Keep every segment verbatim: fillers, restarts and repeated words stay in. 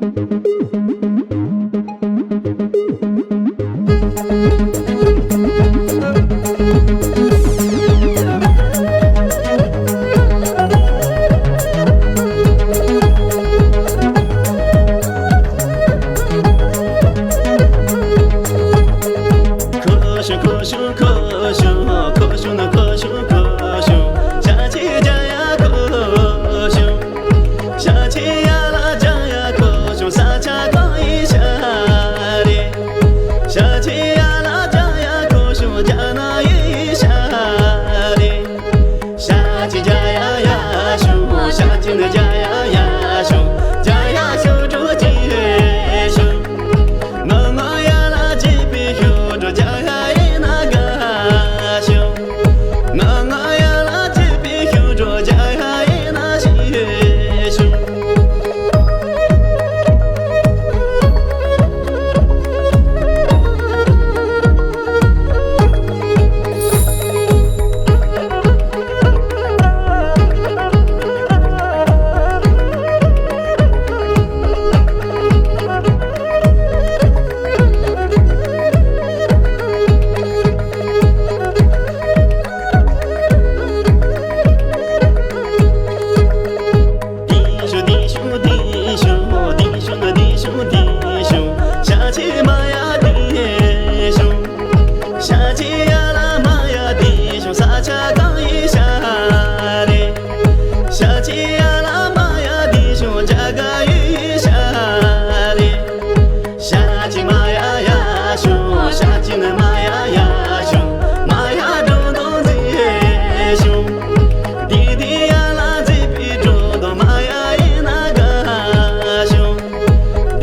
ཁོ་ཤུ་ཁོ་ཤུ་ཁོ་ཤུ་ཁོ་ཤུ་ན་ཁོ་ཤུ་ཁོ་ཤུ། ཤ་ཆི་རྒྱ་ཡ་ཁོ་ཤུ། ཤ་ཆི་ཡ་ལ་རྒྱ་ཡ་ཁོ་ཤུ། ས་ཆ་གང་ཡིན་ཤ་རེད། ཤ་ཆི་ཡ་ལ་རྒྱ་ཡ་ཁོ་ཤུ། རྒྱ་ནག་ཡིན་ཤ་རེད། ཤ་ཆི་རྒྱ་ཡ་ཡ་ཤུ། ཤ་ཆི་ན་རྒྱ་ཡ་ཡ་ཤུ། རྒྱ་ཡ་ཤུ་ཀྲུ་ཅི་ཤུ། ང་ང་ཡ་ལ་ཅི་པི་ཤུ་ཀྲུ་རྒྱ་ཡ་ཡིན་ན་ག་ཤུ། ང་ང་ཡ་ལ་ཅི་པི་ཤུ་ཀྲུ་རྒྱ་ཡ་ཡིན་ན་ཤི་ཤུ། ཤ་ཆི་མ་ཡ་དེ་ཤོ། ཤ་ཆི་ཡ་ལ་མ་ཡ་དེ་ཤོ། ས་ཆ་གང་ཡིན་ཤ་རེད། ཤ་ཆི་ཡ་ལ་མ་ཡ་དེ་ཤོ། རྒྱ་གར་ཡིན་ཤ་རེད། ཤ་ཆི་མ་ཡ་ཡ་ཤོ། ཤ་ཆི་ན་མ་ཡ་ཡ་ཤོ། མ་ཡ་འགྲོ་འདུག་ཟེར་ཤོ། དེ་དེ་ཡ་ལ་ཟེར་པའི་འགྲོ་འདུག་མ་ཡ་ཡིན་ན་ག་ཤོ།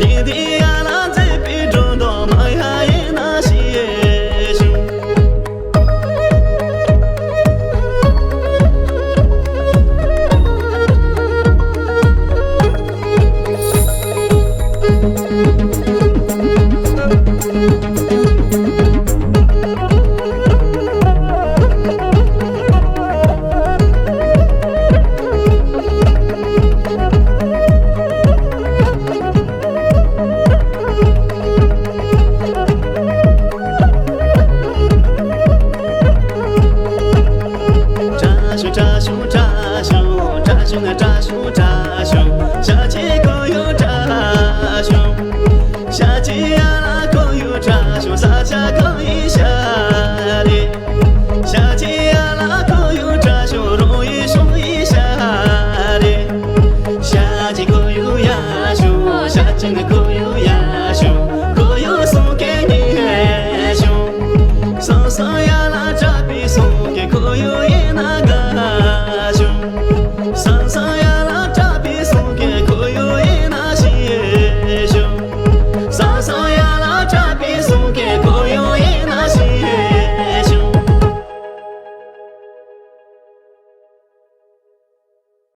དེ་དེ་ཡ་ལ་ཟེར་པའི་འགྲོ་འདུག་མ་ཡ་ཡིན་ན་ཤི་ཤོ། ཁྲ་ཤུ་ཁྲ་ཤུ་ཁྲ་ཤུ་ཁྲ་ཤུ་ན་ཁྲ་ཤུ་ཁྲ་ཤུ། ཤ་ཆི་ཁོར་ཡུག་ཁྲ་ཤུ། ཤ་ཆི་ཡ་ལ་ཁོར་ཡུག་ཁྲ་ཤུ། ས་ཆ་གང་ཡིན་ཤ་རེད། ཤ་ཆི་ཡ་ལ་ཁོར་ཡུག་ཁྲ་ཤུ། རོང་ཡུལ་ཤོང་ཡིན་ཤ་རེད། ཤ་ཆི་ཁོར་ཡུག་ཡ་ཤོ། ཤ་ཆི་ན་ཁོར་ཡུག་ཡ་ཤོ། ཁོར་ཡུག་སོང་གེ་ཉི་ཤོ། སང་སང་ཡ་ལ་ཅ་པི་སོང་གེ་ཁོར་ཡུག་ཡིན་ན་